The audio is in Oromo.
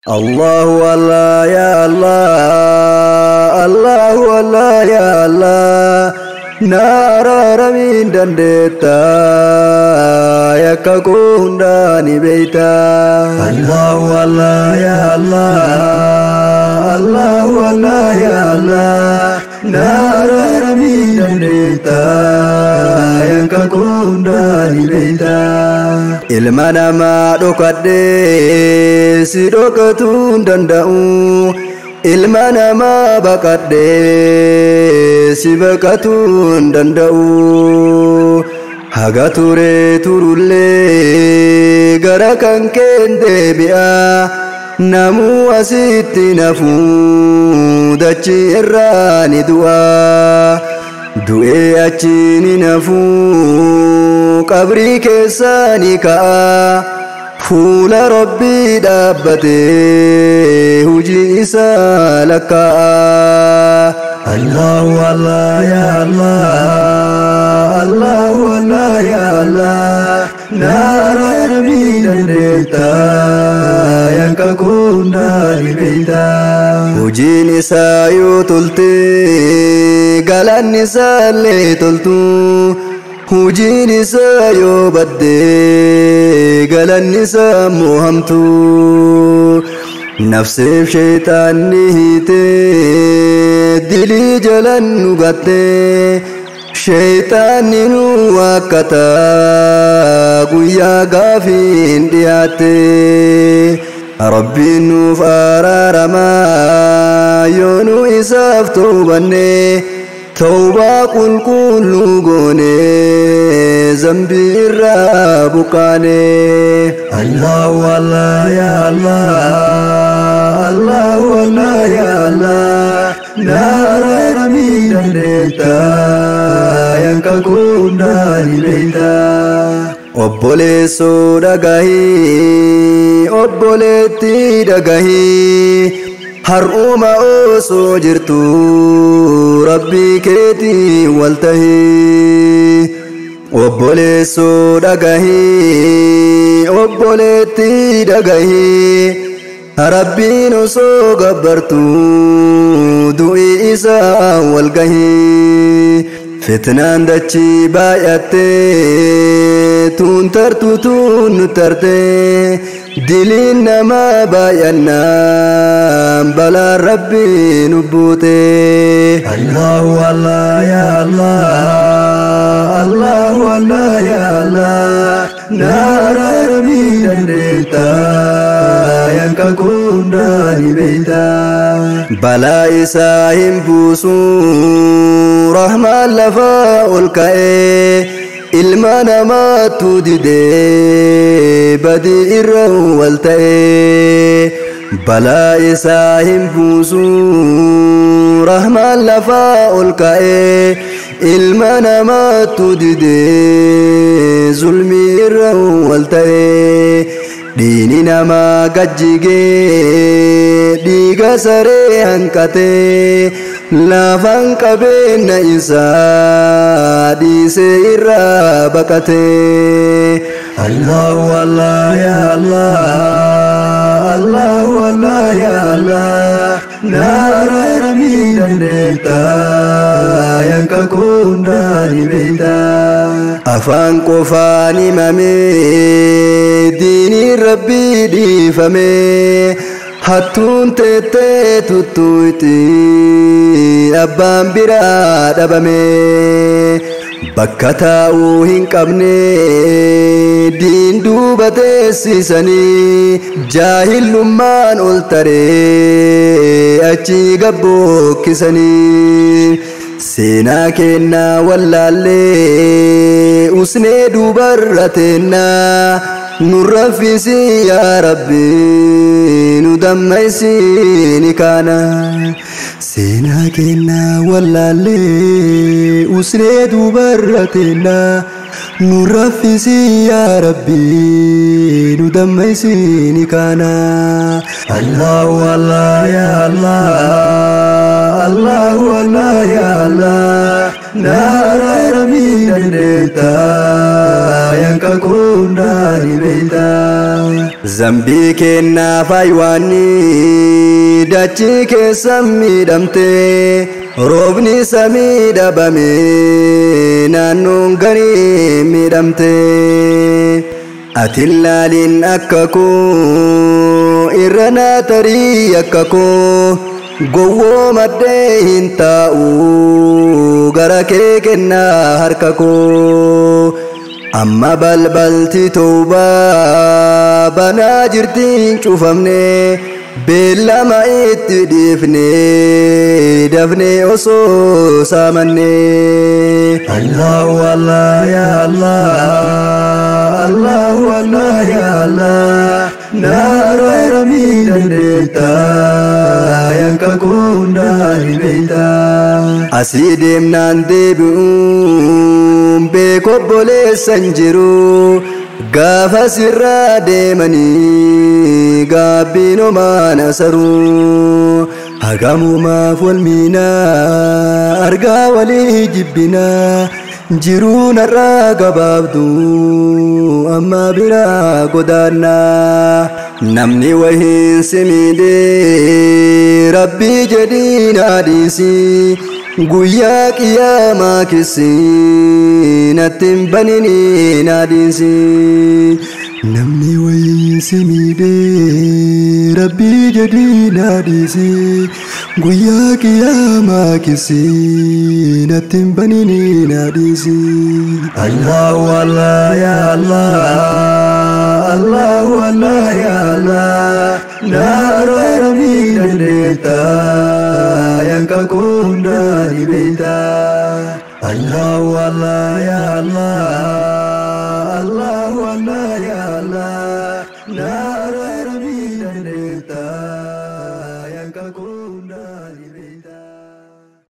الله الله يا الله الله الله يا الله نار رمين دندتا يككون داني بيتا الله الله يا الله الله الله يا الله نار رمين دندتا يككون داني بيتا ilma namaa dhokadhee si dhokatuu hin danda'u ilma namaa baqadhee si baqatuu hin danda'u haga ture turullee gara kan keen deebi'a namuu asitti nafuu dachii irraa ni du'a du'ee achi ni nafuu qabrii keessaa ni ka'a fuula rabbii dhaabbatee hujii isaa lakkaa'a. Allahu Allah ya Allah Allahu Allah ya Allah naara rabbii dandeetta yakka kunda ni beekta. Hojiin isaa yoo tolte galanni isaallee toltu hojiin isaa yoo badde galanni isaa immoo hamtu nafseef sheexaanni hiite dilii jalan nu gatte sheexaanni nu waakkata guyyaa gaafiin dhiyaatte rabbiin nuuf araaramaa yoo nu isaaf toobanne tawbaa qulqulluu goone zambii irraa buqqaane. Allahu Allah ya Allah Allahu Allah ya Allah naara rabbii dandeetta yakka kunda ni beekta. Obboleessoo dhagahii obboleettii dhagahii har'uma osoo jirtu rabbii keetii wal tahii. Obboleessoo dhagahii obboleettii dhagahii rabbiin osoo gabbartu du'i isaa wal gahii. Fitnaan dachii baay'attee tuun tartu tuun nu tartee diliin namaa baay'annaan balaan rabbii nu buute. Allahu Allah ya Allah Allahu Allah ya Allah naara rabbii dandeetta yakka kunda ni beekta. Balaa isaa hin buusu rahmaan lafaa ol ka'ee ilma namaatu didee badii irra wal ta'ee balaa isaa hin buusu rahmaan lafaa ol ka'ee ilma namaatu didee zulmii irra wal ta'ee dhiini namaa gajjigee dhiiga saree hanqatee lafaan qabeenya isaa dhiisee irraa baqatee. Allahu Allah ya Allah Allahu Allah ya Allah naara rabbii dandeetta yakka kunda ni beekta. Afaan qofaan himamee diiniin rabbii dhiifamee hattuun teettee tuttuuti abbaan biraa dhabame bakka taa'uu hin qabne diin duuba teessisanii jaahillummaan ol taree achi gabbookkisanii seenaa kennaa wallaallee usnee duubarra teennaa nu raffisi yaa rabbi nu dammaysi ni kaana. Seenaa kennaa wallaallee usnee duubarra teennaa nu raffisi yaa rabbi nu dammaysi ni kaana. Allahu Allah ya Allah Allahu Allah ya Allah naara rabbii dandeetta yakka kunda ni beekta. Zambii kennaaf aywaanni dachii keessa miidhamte, roobni samii dhabame, naannoon garii miidhamte. Ati laaliin akka koo irra naa tarii, akka koo gowwoomadhee hin taa'u, gara kee kennaa harka koo. Amma balbalti toobaa banaa jirti hin cufamne, beellama itti dhiifne dafne osoo saamanne. Allahu Allah ya Allah, Allahu Allah ya Allah, naara dandeetta, yakka kunda ni beekta. Asii deemnaan deebi'uun beeku obboleessan jiru, gaafa sirraa deemanii gaabbiin homaan asaruu. Hagamumaaf wal miinaa, argaa walii jibbinaa, jiruu narraa gabaabdu amma biraa godaannaa. Namni wahiin si miidhee rabbii jedhii naa dhiisi, guyyaa qiyaamaa kissi natti hin banini naa dhiisi. Namni wahiin si miidhee rabbii jedhii naa dhiisi, guyyaa qiyaamaa kissi natti hin banini naa dhiisi. Allahu Allah ya Allah, Allahu Allah ya Allah, naara dandeetta, yakka kunda ni beekta. Allahu Allah ya Allah, Allahu Allah ya Allah, naara dandeetta, yakka kunda ni beekta.